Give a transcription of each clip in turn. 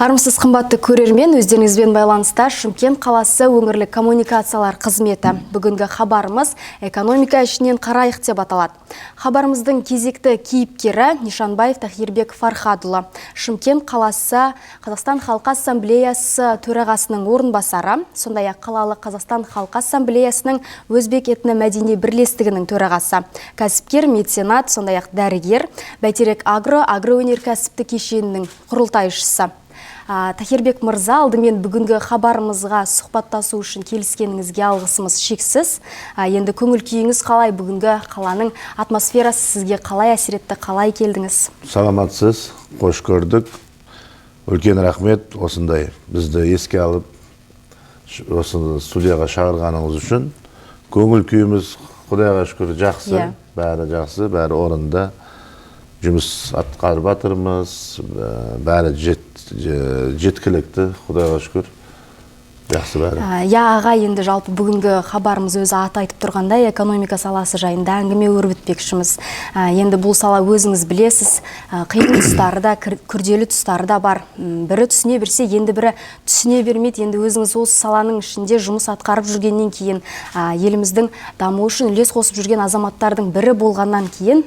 Армысыз, қымбатты көрермен, өздеріңізбен байланыста Шымкент қаласы өңірлік коммуникациялар қызметі. Бүгінгі хабарымыз «Экономика ішінен қарайық» деп аталады. Хабарымыздың кезекті кейіпкері Нишанбаев Тахирбек Фархадұлы. Шымкент қаласы Қазақстан Халқы Ассамблеясы төрағасының орынбасары, сондай-ақ қалалық Қазақстан Халқы Ассамблеясының Өзбек этно-мәдени бірлестігінің төрағасы, кәсіпкер, меценат, сондай-ақ дәрігер, Бәйтерек Агро агроөнеркәсіптік кешенінің құрылтайшысы. Тахирбек мырза, алдымен бүгінгі хабарымызға сұхбаттасу үшін келіскеніңізге алғысымыз шексіз. Енді көңіл күйіңіз қалай, бүгінгі қаланың атмосферасы сізге қалай әсер етті, қалай келдіңіз? Саламатсыз, қош көрдік. Үлкен рахмет осындай бізді еске алып, осы студияға шақырғаныңыз үшін. Көңіл күйіміз, Құдайға шүкір, жақсы, бәрі жақсы, бәрі орында. Жұмыс атқарып жатырмыз, бәрі жеткілікті, Құдайға шүкір, жақсы бәрі. Иә, аға, енді жалпы бүгінгі хабарымыз өзі аты айтып тұрғандай, экономика саласы жайында әңгіме өрбітпекшіміз. Енді бұл сала, өзіңіз білесіз, қиын тұстары да, күрделі тұстары да бар. Бірі түсіне берсе, енді бірі түсіне бермейді. Енді өзіңіз осы саланың ішінде жұмыс атқарып жүргеннен кейін, еліміздің дамуы үшін үлес қосып жүрген азаматтардың бірі болғаннан кейін,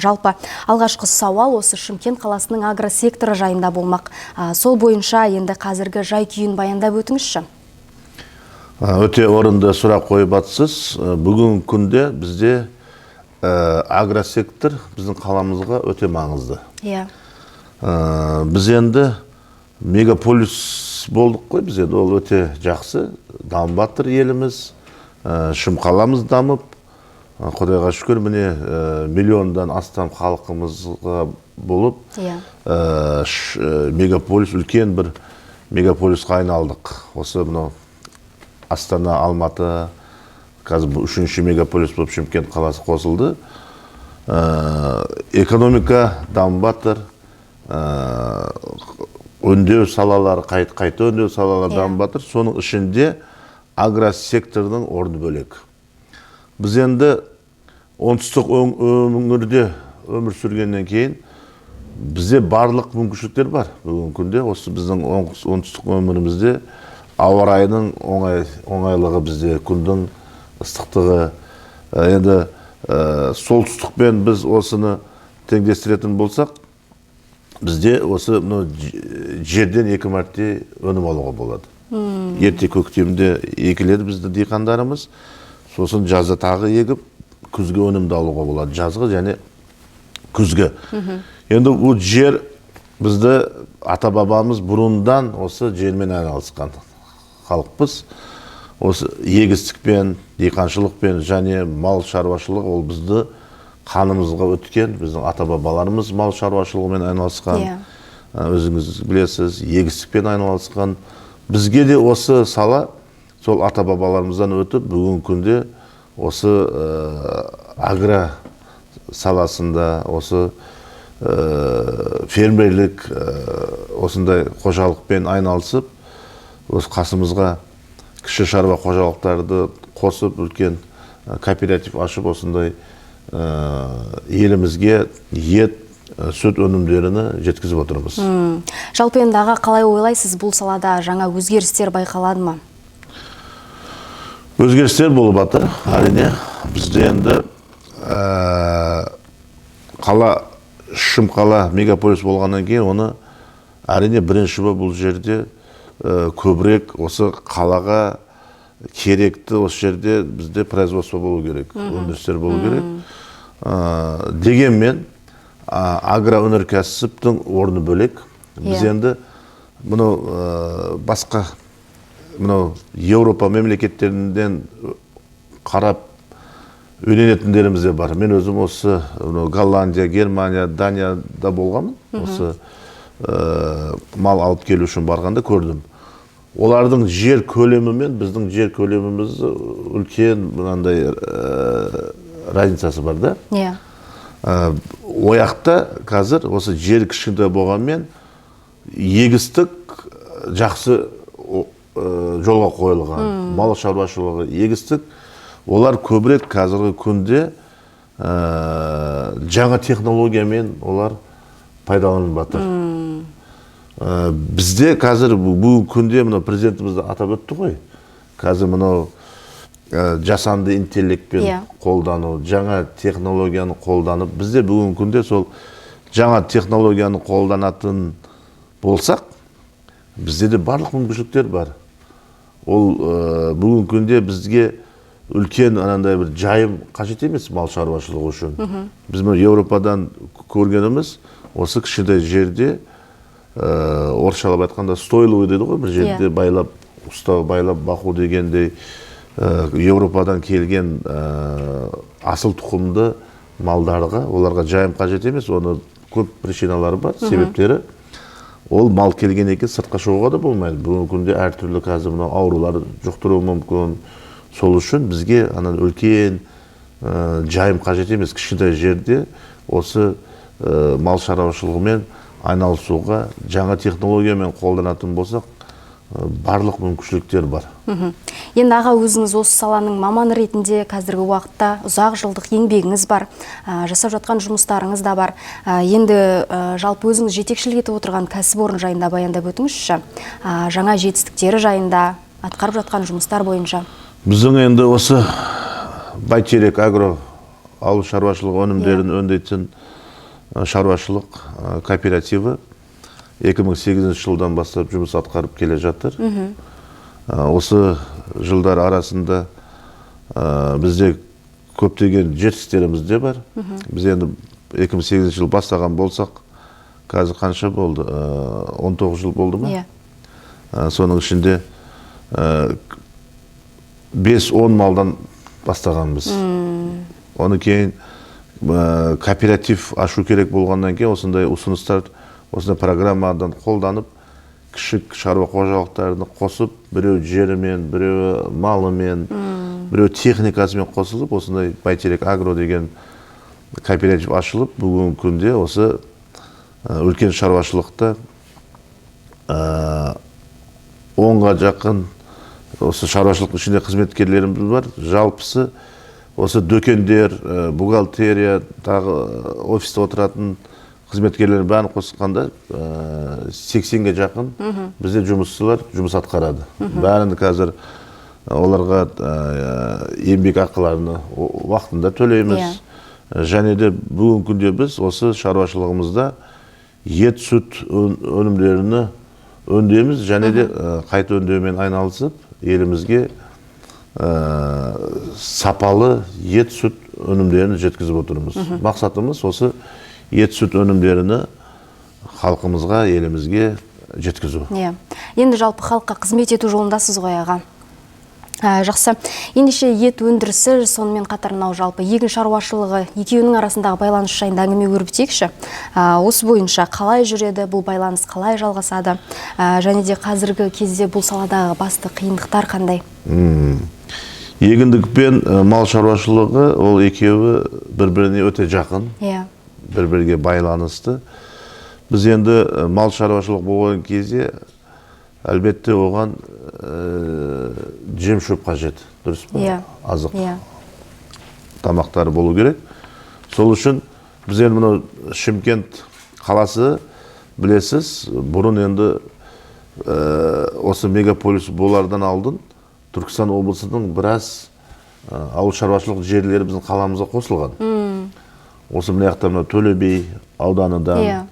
жалпы алғашқы сауал осы Шымкент қаласының агросекторы жайында болмақ. Сол бойынша енді қазіргі жай күйін баяндап өтіңізші. Өте орынды сұрақ қойып жатсыз. Бүгінгі күнде бізде агросектор біздің қаламызға өте маңызды. Біз енді мегаполис болдық қой, біз енді ол өте жақсы дамып жатыр еліміз, Шым қаламыз дамып, Құдайға шүкір, міне, миллиондан астам халқымызға болып, мегаполис, үлкен бір мегаполисқа айналдық. Осы мынау Астана, Алматы, қазір бұл үшінші мегаполис болып Шымкент қаласы қосылды. Экономика дамып жатыр, өңдеу салалары, қайта өңдеу салалары дамып жатыр. Соның ішінде агросектордың орны бөлек. Біз енді оңтүстік өңірде өмір сүргеннен кейін бізде барлық мүмкіншіліктер бар. Бүгінгі күнде осы біздің оңтүстік өңірімізде ауа райының оңайлығы, бізде күндің ыстықтығы, енді солтүстікпен біз осыны теңдестіретін болсақ, бізде осы мынау жерден екі мәрте өнім алуға болады. Ерте көктемде егіледі бізді диқандарымыз, сосын жазда тағы егіп, күзгі өнімді алуға болады, жазғы және күзгі. Енді бұл жер бізді ата бабамыз бұрындан осы жермен айналысқан халықпыз. Осы егістікпен, диқаншылықпен және мал шаруашылығы ол бізді қанымызға өткен, біздің ата бабаларымыз мал шаруашылығымен айналысқан. Өзіңіз білесіз, егістікпен айналысқан. Бізге де осы сала сол ата бабаларымыздан өтіп, бүгінгі күнде осы агро саласында, осы фермерлік, осындай қожалықпен айналысып, осы қасымызға кіші шаруа қожалықтарды қосып, үлкен кооператив ашып, осындай елімізге ет, сүт өнімдерін жеткізіп отырмыз. Жалпы енді, аға, қалай ойлайсыз, бұл салада жаңа өзгерістер байқалады ма? Өзгерістер болып жатыр, әрине. Бізде енді қала, Шым қала мегаполис болғаннан кейін, оны әрине бірінші болып бұл жерде көбірек осы қалаға керекті осы жерде бізде производство болу керек, өндірістер болу керек. Дегенмен агроөнеркәсіптің орны бөлек. Біз енді мынау басқа мынау Еуропа мемлекеттерінен қарап үйренетіндеріміз де бар. Мен өзім осы мынау Голландия, Германия, Данияда болғанмын. Осы мал алып келу үшін барғанда көрдім. Олардың жер көлемі мен біздің жер көлеміміз үлкен мынандай разницасы бар да. Ояқта қазір осы жер кішкентай болғанмен, егістік жақсы жолға қойылған. Мал шаруашылығы, егістік, олар көбірек қазіргі күнде жаңа технологиямен олар пайдаланып жатыр. Бізде қазір бүгінгі күнде мынау президентіміз де атап өтті ғой. Қазір мынау жасанды интеллектпен қолдану, жаңа технологияны қолданып, бізде бүгінгі күнде сол жаңа технологияны қолданатын болсақ, бізде де барлық мүмкіншіліктер бар. Ол бүгінгі күнде бізге үлкен анандай бір жайым қажет емес мал шаруашылығы үшін. Біз мына Еуропадан көргеніміз осы кішкентай жерде, орысшалап айтқанда стойловый дейді ғой, бір жерде байлап ұстау, байлап бақу дегендей, Еуропадан келген асыл тұқымды малдарға, оларға жайым қажет емес, оны көп причиналары бар, себептері. Ол мал келген екен, сыртқа шығуға да болмайды. Бүгінгі күнде әртүрлі қазір мынау аурулар жұқтыруы мүмкін. Сол үшін бізге анан үлкен жайым қажет емес, кішкентай жерде осы мал шаруашылығымен айналысуға жаңа технологиямен қолданатын болсақ, барлық мүмкіншіліктер бар. Енді аға, өзіңіз осы саланың маманы ретінде қазіргі уақытта ұзақ жылдық еңбегіңіз бар, жасап жатқан жұмыстарыңыз да бар. Енді жалпы өзіңіз жетекшілік етіп отырған кәсіпорын жайында баяндап өтіңізші. Жаңа жетістіктері жайында, атқарып жатқан жұмыстар бойынша. Біздің енді осы Бәйтерек агро ауыл шаруашылығы өнімдерін өңдейтін шаруашылық кооперативі 2008 жылдан бастап жұмыс атқарып келе жатыр. Осы жылдар арасында бізде көптеген жетістіктеріміз де бар. Біз енді 2008 жыл бастаған болсақ, қазір қанша болды? 19 жыл болды ма? Иә. Соның ішінде 5-10 малдан бастағанбыз. Оны кейін кооператив ашу керек болғаннан кейін осындай ұсыныстар, осындай программадан қолданып, кіші шаруа қожалықтарын қосып, біреу жерімен, біреуі малымен, біреу техникасымен қосылып, осындай Бәйтерек агро деген кооператив ашылып, бүгінгі күнде осы үлкен шаруашылықта 10-ға жақын осы шаруашылықтың ішінде қызметкерлеріміз бар. Жалпысы осы дүкендер, бухгалтерия, тағы офисте отыратын қызметкерлердің бәрін қосқанда, 80-ге жақын бізде жұмысшылар жұмыс атқарады. Бәрін қазір оларға еңбек ақыларын уақытында төлейміз. Және де бүгінгі күнде біз осы шаруашылығымызда ет, сүт өнімдерін өңдейміз және де қайта өңдеумен айналысып, елімізге сапалы ет, сүт өнімдерін жеткізіп отырмыз. Мақсатымыз осы ет, сүт өнімдерін халқымызға, елімізге жеткізу. Енді жалпы халыққа қызмет ету жолындасыз ғой, аға. Жақсы. Ендеше ет өндірісі, сонымен қатар мынау жалпы егін шаруашылығы екеуінің арасындағы байланыс жайында әңгіме өрбітейікші. Осы бойынша қалай жүреді, бұл байланыс қалай жалғасады? Және де қазіргі кезде бұл саладағы басты қиындықтар қандай? Егіндік пен мал шаруашылығы ол екеуі бір-біріне өте жақын. Бір-бірге байланысты. Біз енді мал шаруашылық болған кезде әлбетте оған жем шөп қажет, дұрыс па? Азық тамақтары болу керек. Сол үшін біз енді мынау Шымкент қаласы білесіз, бұрын енді осы мегаполис болардан алдын Түркістан облысының біраз ауыл шаруашылық жерлері біздің қаламызға қосылған. Осы мына жақта мынау Төле би ауданыдан,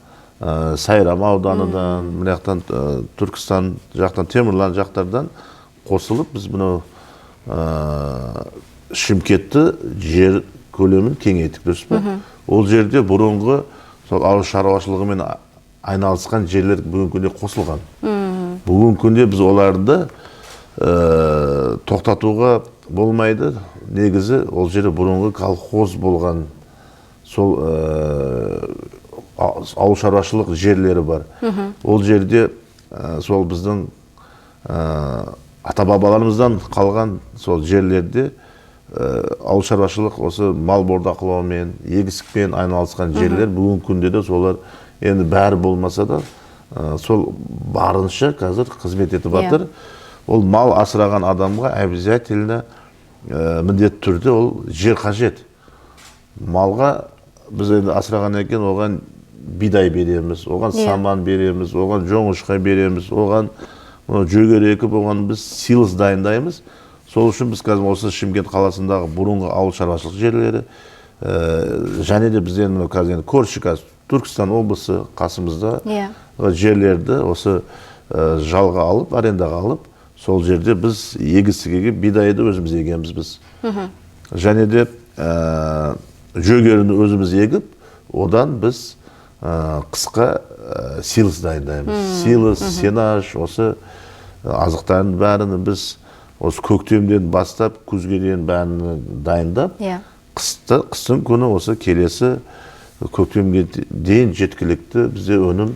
Сайрам ауданыдан, мына жақтан, Түркістан жақтан, Темірлан жақтардан қосылып, біз мынау Шымкентті жер көлемін кеңейттік, дұрыс па? Ол жерде бұрынғы сол ауыл шаруашылығымен айналысқан жерлер бүгінгі күнде қосылған. Бүгінгі күнде біз оларды тоқтатуға болмайды. Негізі ол жерде бұрынғы колхоз болған сол ауыл шаруашылық жерлері бар. Ол жерде сол біздің ата-бабаларымыздан қалған сол жерлерде ауыл шаруашылық осы мал бордақылаумен, егістікпен айналысқан жерлер бүгінгі күнде де солар енді бәрі болмаса да, сол барынша қазір қызмет етіп жатыр. Ол мал асыраған адамға обязательно, міндетті түрде ол жер қажет. Малға біз енді асыраған екен, оған бидай береміз, оған саман береміз, оған жоңышқа береміз, оған жүгері екіп, оған біз силос дайындаймыз. Сол үшін біз қазір осы Шымкент қаласындағы бұрынғы ауыл шаруашылық жерлері, және де бізден қазір енді көрші қазір Түркістан облысы қасымызда жерлерді осы жалға алып, арендаға алып, сол жерде біз егістікке бидайды өзіміз егеміз біз. Және де жүгеріні өзіміз егіп, одан біз қысқа силос дайындаймыз. Силос, сенаж, осы азықтардың бәрін біз осы көктемден бастап күзге дейін бәрін дайындап, қыстың күні осы келесі көктемге дейін жеткілікті бізде өнім,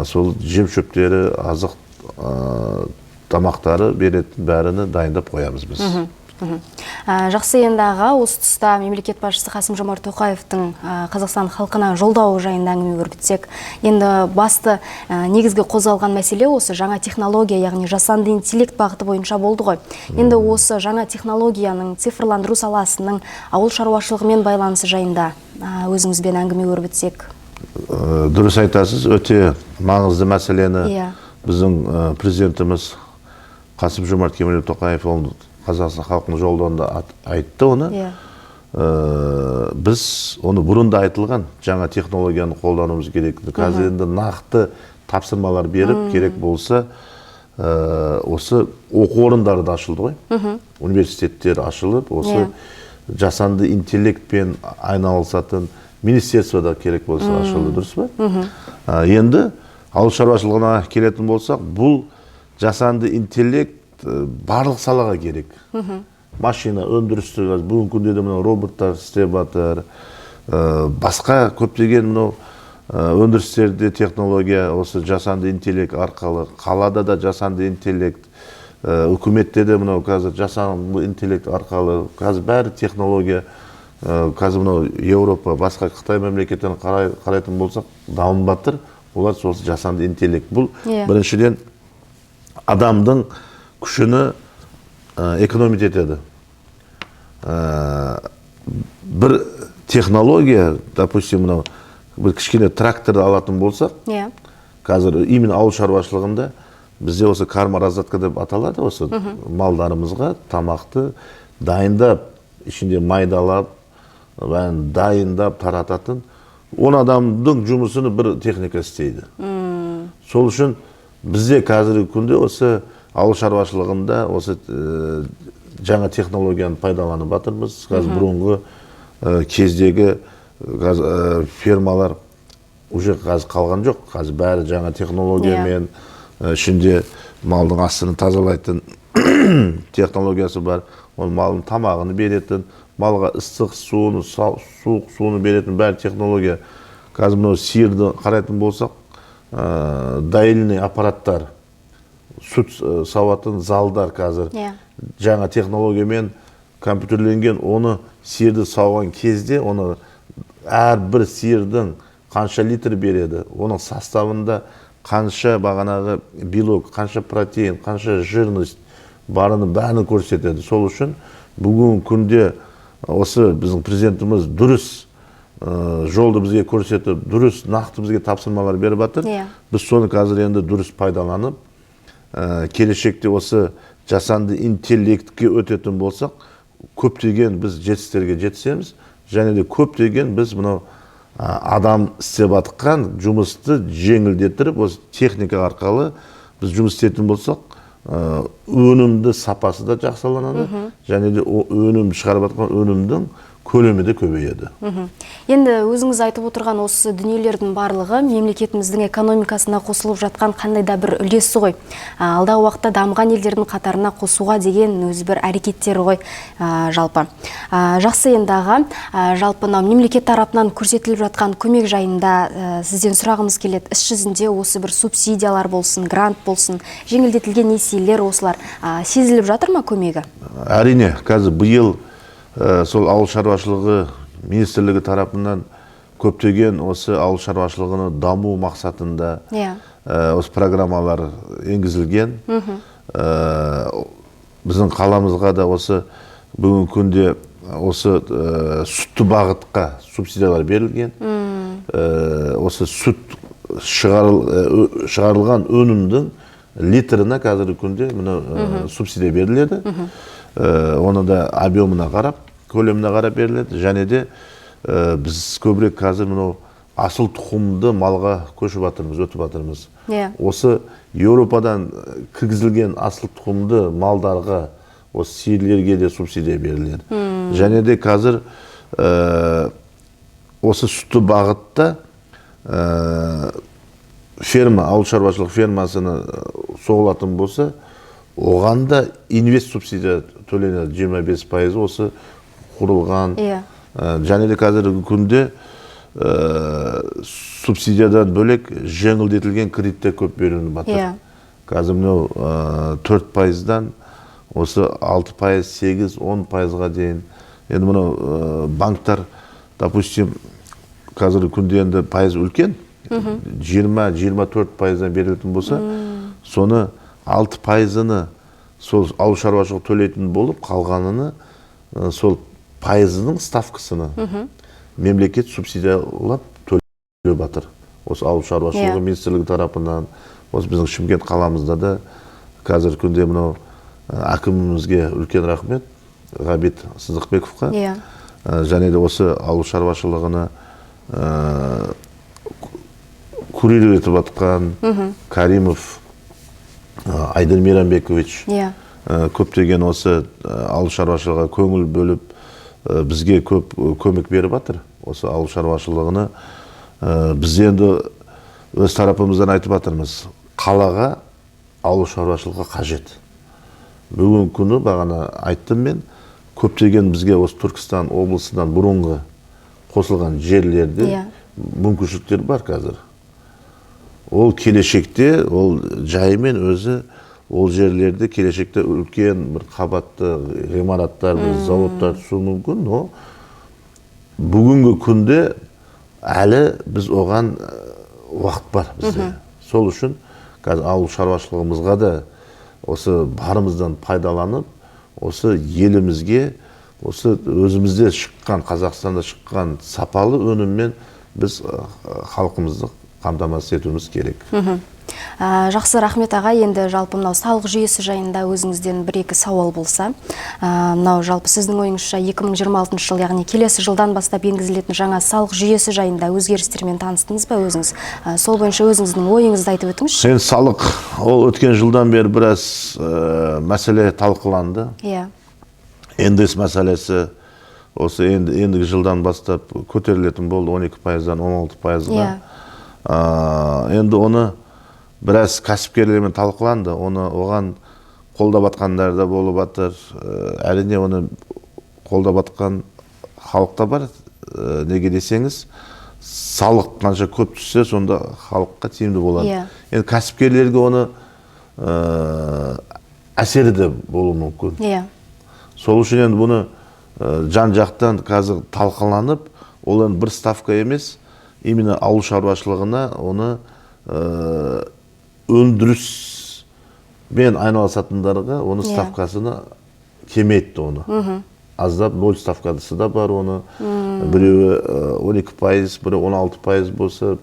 сол жем шөптері, азық тамақтары беретін бәріні дайындап қоямыз біз. Жақсы, енді аға, осы тұста мемлекет басшысы Қасым-Жомарт Тоқаевтың Қазақстан халқына жолдауы жайында әңгіме өрбітсек. Енді басты негізгі қозғалған мәселе осы жаңа технология, яғни жасанды интеллект бағыты бойынша болды ғой. Енді осы жаңа технологияның цифрландыру саласының ауыл шаруашылығымен байланысы жайында өзіңізбен әңгіме өрбітсек. Дұрыс айтасыз, өте маңызды мәселені біздің президентіміз Қасым-Жомарт Кемелұлы Тоқаев ол Қазақстан халқының жолдауында айтты оны. Біз оны бұрын да айтылған жаңа технологияны қолдануымыз керек. Қазір енді нақты тапсырмалар беріп, керек болса, осы оқу орындары да ашылды ғой. Университеттер ашылып, осы жасанды интеллектпен айналысатын министерство да керек болса ашылды, дұрыс па? Енді ауыл шаруашылығына келетін болсақ, бұл жасанды интеллект барлық салаға керек. Машина өндірісті қазір бүгінгі күнде де мынау роботтар істеп жатыр. Басқа көптеген мынау өндірістерде технология осы жасанды интеллект арқылы, қалада да жасанды интеллект, үкіметте де мынау қазір жасанды интеллект арқылы, қазір бәрі технология. Қазір мынау Еуропа, басқа Қытай мемлекеттерін қарайтын болсақ, дамып жатыр. Олар сол жасанды интеллект. Бұл біріншіден адамдың күшіні экономить етеді. Бір технология, допустим, мынау бір кішкене тракторды алатын болсақ, қазір именно ауыл шаруашылығында бізде осы карма-раздатка деп аталады, осы малдарымызға тамақты дайындап, ішінде майдалап, бәрін дайындап тарататын 10 адамдың жұмысыны бір техника істейді. Сол үшін бізде қазіргі күнде осы ауыл шаруашылығында осы жаңа технологияны пайдаланып жатырмыз. Қазір бұрынғы кездегі фермалар уже қазір қалған жоқ. Қазір бәрі жаңа технологиямен, ішінде малдың астын тазалайтын технологиясы бар. Ол малдың тамағын беретін, малға ыстық суын, суық суын беретін бәрі технология. Қазір мынау сиырды қарайтын болсақ, доильный аппараттар, сүт сауатын залдар қазір жаңа технологиямен компьютерленген, оны сиырды сауған кезде оны әрбір сиырдың қанша литр береді, оның составында қанша бағанағы белок, қанша протеин, қанша жирность барыны бәрін көрсетеді. Сол үшін бүгінгі күнде осы біздің президентіміз дұрыс жолды бізге көрсетіп, дұрыс нақты бізге тапсырмалар беріп жатыр. Біз соны қазір енді дұрыс пайдаланып, келешекте осы жасанды интеллектке өтетін болсақ, көптеген біз жетістіктерге жетісеміз, және де көптеген біз мынау адам істеп жатқан жұмысты жеңілдетіріп, осы техника арқылы біз жұмыс істейтін болсақ, өнімді сапасы да жақсыланады, және де өнім шығарып жатқан өнімдің көлемі де көбейеді. Енді өзіңіз айтып отырған осы дүниелердің барлығы мемлекетіміздің экономикасына қосылып жатқан қандай да бір үлесі ғой. Алдағы уақытта дамыған елдердің қатарына қосуға деген өзі бір әрекеттері ғой, жалпы. Жақсы енді аға, жалпы мынау мемлекет тарапынан көрсетіліп жатқан көмек жайында сізден сұрағымыз келеді. Іс жүзінде осы бір субсидиялар болсын, грант болсын, жеңілдетілген несиелер осылар, сезіліп жатыр ма көмегі? Әрине, қазір биыл сол ауыл шаруашылығы министрлігі тарапынан көптеген осы ауыл шаруашылығını даму мақсатында осы программалар енгізілген. Біздің қаламызға да осы бүгінгі күнде осы сүтті бағытқа субсидиялар берілген. осы сүт шығарылған өнімдің литріне қазіргі күнде мына субсидия беріледі. Оны да объемына қарап, көлеміне қарап беріледі. Және де біз көбірек қазір мынау асыл тұқымды малға көшіп жатырмыз, өтіп жатырмыз. Осы Еуропадан кіргізілген асыл тұқымды малдарға, осы сиырлерге де субсидия беріледі. Және де қазір осы сүтті бағытта ферма, ауыл шаруашылық фермасыны соғылатын болса, оған да инвест субсидия төленеді, 25% осы құрылған. Және де қазіргі күнде субсидиядан бөлек жеңілдетілген кредит те көп беріліп жатыр. Қазір мынау 4%-дан осы 6%, 8, 10%-ға дейін. Енді мынау банктар, допустим, қазіргі күнде енді пайыз үлкен, 20-24%-дан берілетін болса, соны 6%-ны сол ауыл шаруашылығы төлейтін болып, қалғаныны сол пайызының ставкасыны мемлекет субсидиялап төлеп жатыр. Осы ауыл шаруашылығы министрлігі тарапынан, осы біздің Шымкент қаламызда да қазіргі күнде мынау әкімімізге үлкен рахмет, Ғабит Сыздықбековқа. Және де осы ауыл шаруашылығыны курировать етіп жатқан Каримов Айдын Мейрамбекович көптеген осы ауыл шаруашылығына көңіл бөліп, бізге көп көмек беріп жатыр. Осы ауыл шаруашылығыны біз енді өз тарапымыздан айтып жатырмыз, қалаға ауыл шаруашылығы қажет. Бүгінгі күні бағана айттым мен, көптеген бізге осы Түркістан облысынан бұрынғы қосылған жерлерде мүмкіншіліктер бар қазір. Ол келешекте, ол жайымен өзі ол жерлерде келешекте үлкен бір қабатты ғимараттар, бір заводтар түсуі мүмкін, но бүгінгі күнде әлі біз оған уақыт бар бізде. Сол үшін қазір ауыл шаруашылығымызға да осы барымыздан пайдаланып, осы елімізге осы өзімізде шыққан, Қазақстанда шыққан сапалы өніммен біз халқымызды қамтамасыз етуіміз керек. Жақсы, рахмет, аға. Енді жалпы мынау салық жүйесі жайында өзіңізден бір екі сауал болса. Мынау жалпы сіздің ойыңызша 2026 жыл, яғни келесі жылдан бастап енгізілетін жаңа салық жүйесі жайында өзгерістермен таныстыңыз ба өзіңіз? Сол бойынша өзіңіздің ойыңызды айтып өтіңізші. Енді салық ол өткен жылдан бері біраз мәселе талқыланды. НДС мәселесі осы енді ендігі жылдан бастап көтерілетін болды 12%-дан 16%-ға. Енді оны біраз кәсіпкерлермен талқыланды, оны оған қолдап жатқандар да болып жатыр. Әрине, оны қолдап жатқан халық та бар. Неге десеңіз, салық қанша көп түссе, сонда халыққа тиімді болады. Енді кәсіпкерлерге оны әсері де болуы мүмкін. Сол үшін енді бұны жан жақтан қазір талқыланып, ол енді бір ставка емес, именно ауыл шаруашылығына оны өндіріспен айналысатындарға оны ставкасыны кемейтті оны. Аздап ноль ставкасы да бар оны. Біреуі 12%, біреуі 16% болса,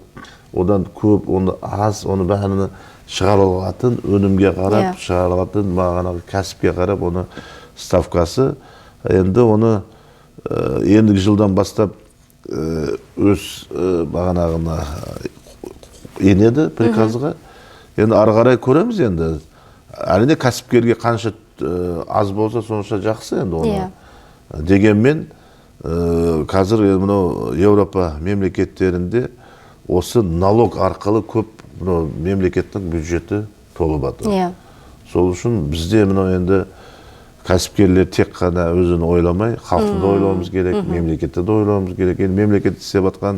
одан көп, оны аз, оны бәріні шығарылатын өнімге қарап, шығарылатын бағанағы кәсіпке қарап оны ставкасы. Енді оны ендігі жылдан бастап өз бағанағына енеді приказға. Енді ары қарай көреміз енді. Әрине, кәсіпкерге қанша аз болса, сонша жақсы енді оны. Дегенмен қазір енді мынау Еуропа мемлекеттерінде осы налог арқылы көп мынау мемлекеттің бюджеті толып жатыр. Сол үшін бізде мынау енді кәсіпкерлер тек қана өзін ойламай, халықты да ойлауымыз керек, мемлекетті де ойлауымыз керек. Енді мемлекет істеп жатқан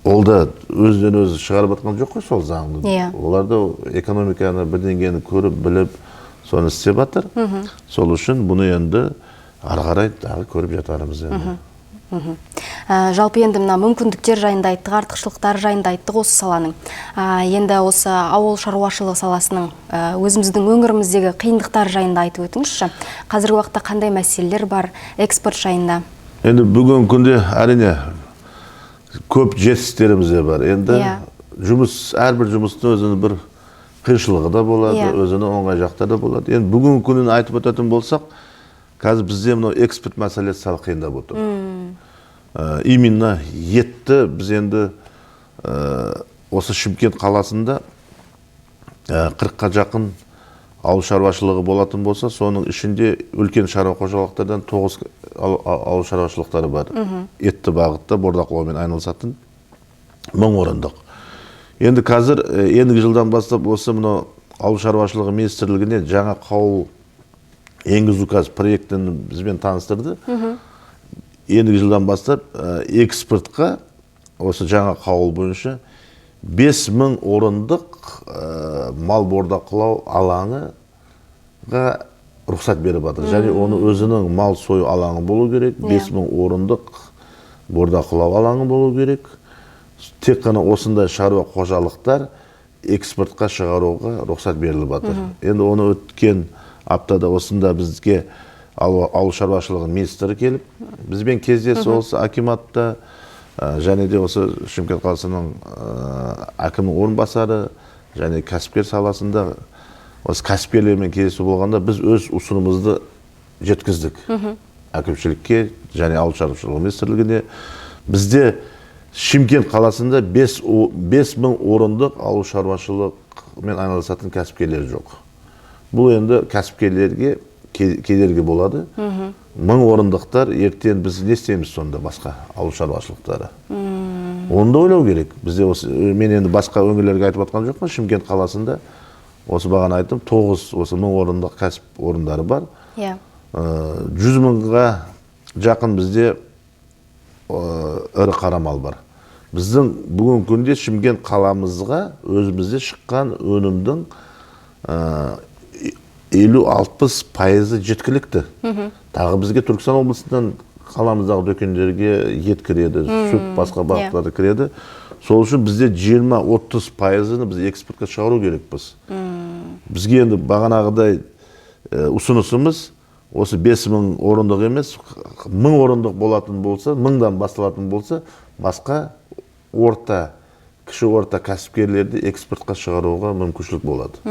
ол да өзінен өзі шығарып жатқан жоқ қой сол заңды. Олар да экономиканы бірдеңені көріп, біліп, соны істеп жатыр. Сол үшін бұны енді ары қарай тағы көріп жатармыз енді. Жалпы енді мына мүмкіндіктер жайында айттық, артықшылықтар жайында айттық осы саланың. Енді осы ауыл шаруашылығы саласының өзіміздің өңіріміздегі қиындықтар жайында айтып өтіңізші. Қазіргі уақытта қандай мәселелер бар экспорт жайында? Енді бүгінгі күнде, әрине, Көп жетістіктеріміз де бар. Енді жұмыс, әрбір жұмыстың өзінің бір қиыншылығы да болады, өзінің оңай жақтары да болады. Енді бүгінгі күнін айтып өтетін болсақ, қазір бізде мынау экспорт мәселесі сәл қиындап отыр. Именно етті біз енді осы Шымкент қаласында 40-қа жақын ауыл шаруашылығы болатын болса, соның ішінде үлкен шаруа қожалықтардан 9 ауыл шаруашылықтары бар. Етті бағытта бордақылаумен айналысатын 1000 орындық. Енді қазір ендігі жылдан бастап осы мынау ауыл шаруашылығы министрлігіне жаңа қаулы енгізу қазір проектін бізбен таныстырды. Ендігі жылдан бастап экспортқа осы жаңа қаулы бойынша 5000 орындық мал бордақылау алаңыға рұқсат беріп жатыр. Және оны өзінің мал сою алаңы болу керек, 5000 орындық бордақылау алаңы болу керек. Тек қана осындай шаруа қожалықтар экспортқа шығаруға рұқсат беріліп жатыр. Енді оны өткен аптада осында бізге ауыл шаруашылығы министрі келіп, бізбен кездесіп, осы акиматта, және де осы Шымкент қаласының әкімінің орынбасары және кәсіпкер саласында осы кәсіпкерлермен кездесу болғанда, біз өз ұсынымызды жеткіздік әкімшілікке және ауыл шаруашылығы министрлігіне. Бізде Шымкент қаласында 5000 орындық ауыл шаруашылықмен айналысатын кәсіпкерлер жоқ. Бұл енді кәсіпкерлерге кедергі болады. 1000 орындықтар ертең біз не істейміз сонда, басқа ауыл шаруашылықтары? Оны да ойлау керек. Бізде осы, мен енді басқа өңірлерге айтып жатқан жоқпын, Шымкент қаласында осы бағана айттым, 9 осы 1000 орындық кәсіп орындары бар. 100 мыңға жақын бізде ірі қара мал бар. Біздің бүгінгі күнде Шымкент қаламызға өзімізде шыққан өнімдің 50-60 пайызы жеткілікті. Тағы бізге Түркістан облысынан қаламыздағы дүкендерге ет кіреді, сүт, басқа бағыттары кіреді. Сол үшін бізде 20-30 пайызын біз экспортқа шығару керекпіз. Бізге енді бағанағыдай ұсынысымыз осы 5000 орындық емес, 1000 орындық болатын болса, 1000-дан басталатын болса, басқа орта, кіші орта кәсіпкерлерді экспортқа шығаруға мүмкіншілік болады.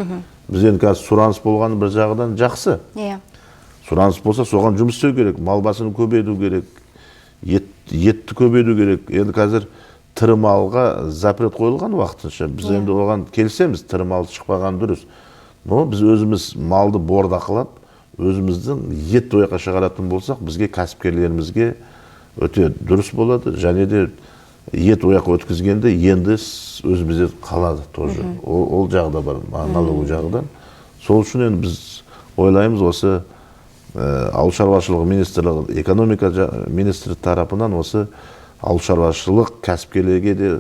Біз енді қазір сұраныс болғаны бір жағынан жақсы. Сұраныс болса, соған жұмыс істеу керек, мал басын көбейту керек, етті көбейту керек. Енді қазір тірі малға запрет қойылған уақытынша. Біз енді оған келісеміз, тірі мал шықпаған дұрыс. Но біз өзіміз малды бордақылап, өзіміздің ет ойға шығаратын болсақ, бізге, кәсіпкерлерімізге өте дұрыс болады. Және де ет ояққа өткізгенде енді өзімізде қалады тоже. Ол жағы да бар, налоговый жағынан. Сол үшін енді біз ойлаймыз, осы ауыл шаруашылығы министрлігі, экономика министрі тарапынан осы ауыл шаруашылық кәсіпкерлерге де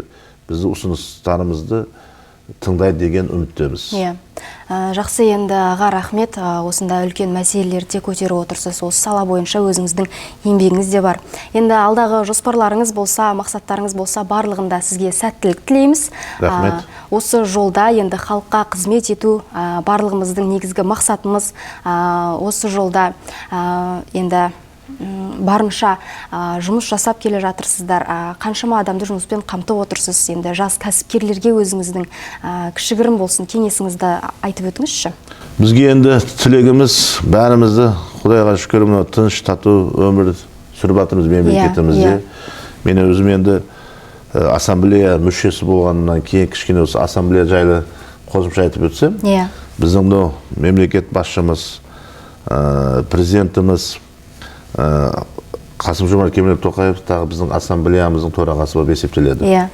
біздің ұсыныстарымызды тыңдайды деген үміттеміз. Иә. Жақсы енді, аға, рахмет. Осындай үлкен мәселелерді көтеріп отырсыз. Осы сала бойынша өзіңіздің еңбегіңіз де бар. Енді алдағы жоспарларыңыз болса, мақсаттарыңыз болса, барлығында сізге сәттілік тілейміз. Рахмет. Осы жолда енді халыққа қызмет ету барлығымыздың негізгі мақсатымыз. Осы жолда енді барынша жұмыс жасап келе жатырсыздар. Қаншама адамды жұмыспен қамтып отырсыз. Енді жас кәсіпкерлерге өзіңіздің кішігірім болсын кеңесіңізді айтып өтіңізші. Бізге енді тілегіміз, бәрімізді, Құдайға шүкір, мынау тыныш тату өмір сүріп жатырмыз мемлекетімізде. Мен өзім енді ассамблея мүшесі болғаннан кейін кішкене осы ассамблея жайлы қосымша айтып өтсем. Біздің мынау мемлекет басшымыз, президентіміз Қасым Жомарт Кемелұлы Тоқаев тағы біздің ассамблеямыздың төрағасы болып есептеледі.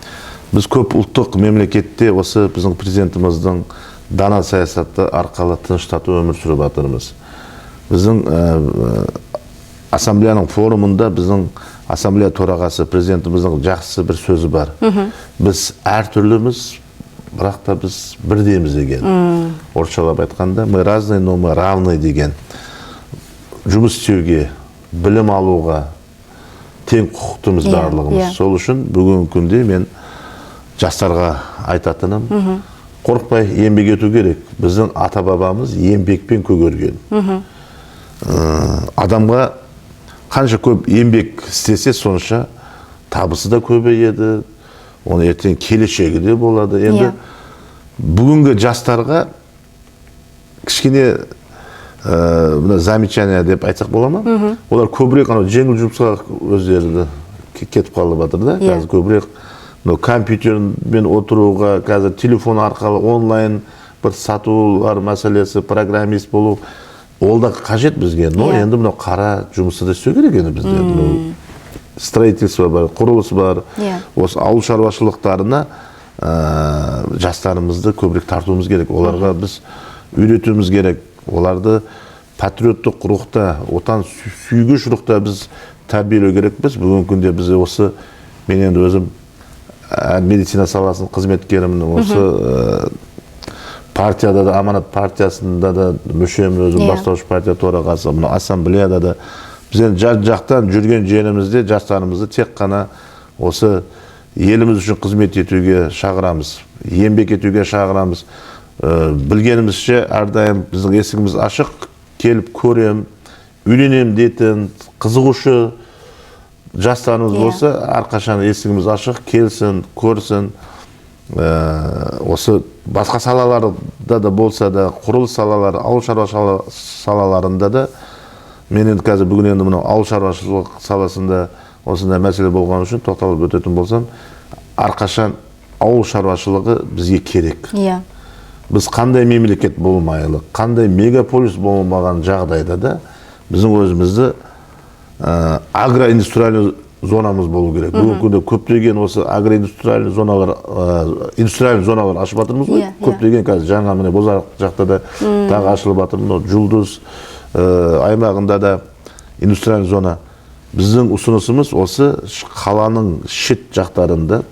Біз көп ұлттық мемлекетте осы біздің президентіміздің дана саясаты арқылы тыныш тату өмір сүріп жатырмыз. Біздің ассамблеяның форумында біздің ассамблея төрағасы президентіміздің жақсы бір сөзі бар: «Біз әртүрліміз, бірақ та біз бірдейміз» деген. Орысшалап айтқанда, «мы разные, но мы равны» деген. Жұмыс істеуге, білім алуға тең құқықтымыз барлығымыз. Сол үшін бүгінгі күнде мен жастарға айтатыным: қорықпай еңбек ету керек. Біздің ата бабамыз еңбекпен көгерген. Адамға қанша көп еңбек істесе, сонша Табысы да көбейеді, оның ертең келешегі де болады. Енді бүгінгі жастарға кішкене мына замечание деп айтсақ бола ма? Олар көбірек анау жеңіл жұмысқа өздері кетіп қалып жатыр да. Қазір көбірек мынау компьютермен отыруға, қазір телефон арқылы онлайн бір сатулар мәселесі, программист болу, ол да қажет бізге, но енді мынау қара жұмысты да істеу керек. Енді бізде мынау строительство бар, құрылыс бар. Осы ауыл шаруашылықтарына жастарымызды көбірек тартуымыз керек, оларға біз үйретуіміз керек, оларды патриоттық рухта, отан сүйгіш рухта біз тәрбиелеу керекпіз. Бүгінгі күнде біз осы, мен енді өзім медицина саласының қызметкерімін, осы партияда да, Аманат партиясында да мүшемін өзім, бастауыш партия төрағасы, мына ассамблеяда да. Біз енді жан жақтан жүрген жерімізде жастарымызды тек қана осы еліміз үшін қызмет етуге шақырамыз, еңбек етуге шақырамыз. Білгенімізше, әрдайым біздің есігіміз ашық, келіп көрем, үйренем дейтін қызығушы жастарымыз болса, әрқашан есігіміз ашық, келсін, көрсін. Осы басқа салаларда да болса да, құрылыс салалары, ауыл шаруашылығы салаларында да. Мен енді қазір бүгін енді мынау ауыл шаруашылық саласында осындай мәселе болған үшін тоқталып өтетін болсам, әрқашан ауыл шаруашылығы бізге керек. Біз қандай мемлекет болмайлық, қандай мегаполис болмаған жағдайда да, біздің өзімізді агроиндустриальный зонамыз болу керек. Бүгінгі күнде көптеген осы агроиндустриальный зоналар, индустриальный зоналар ашып жатырмыз ғой. Иә, иә. Көптеген қазір жаңа, міне, Бозарық жақта да тағы ашылып жатыр, мынау Жұлдыз аймағында да индустриальный зона. Біздің ұсынысымыз осы қаланың шет жақтарында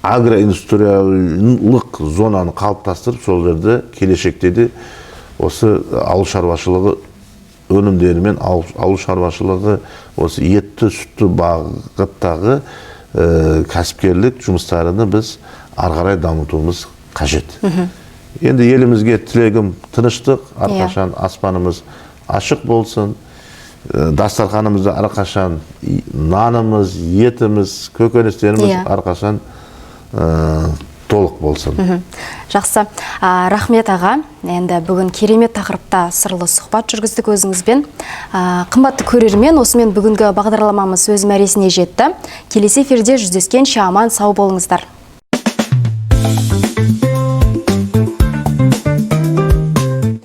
агроиндустриалдық зонаны қалыптастырып, сол жерде келешекте де осы ауыл шаруашылығы өнімдерімен, ауыл шаруашылығы, осы етті, сүтті бағыттағы кәсіпкерлік жұмыстарыны біз ары қарай дамытуымыз қажет. Енді елімізге тілегім тыныштық, әрқашан аспанымыз ашық болсын, дастарханымызда әрқашан нанымыз, етіміз, көкөністеріміз әрқашан толық болсын. Жақсы. Рахмет, аға. Енді бүгін керемет тақырыпта сырлы сұхбат жүргіздік өзіңізбен. Қымбатты көрермен, осымен бүгінгі бағдарламамыз өз мәресіне жетті. Келесі эфирде жүздескенше аман сау болыңыздар.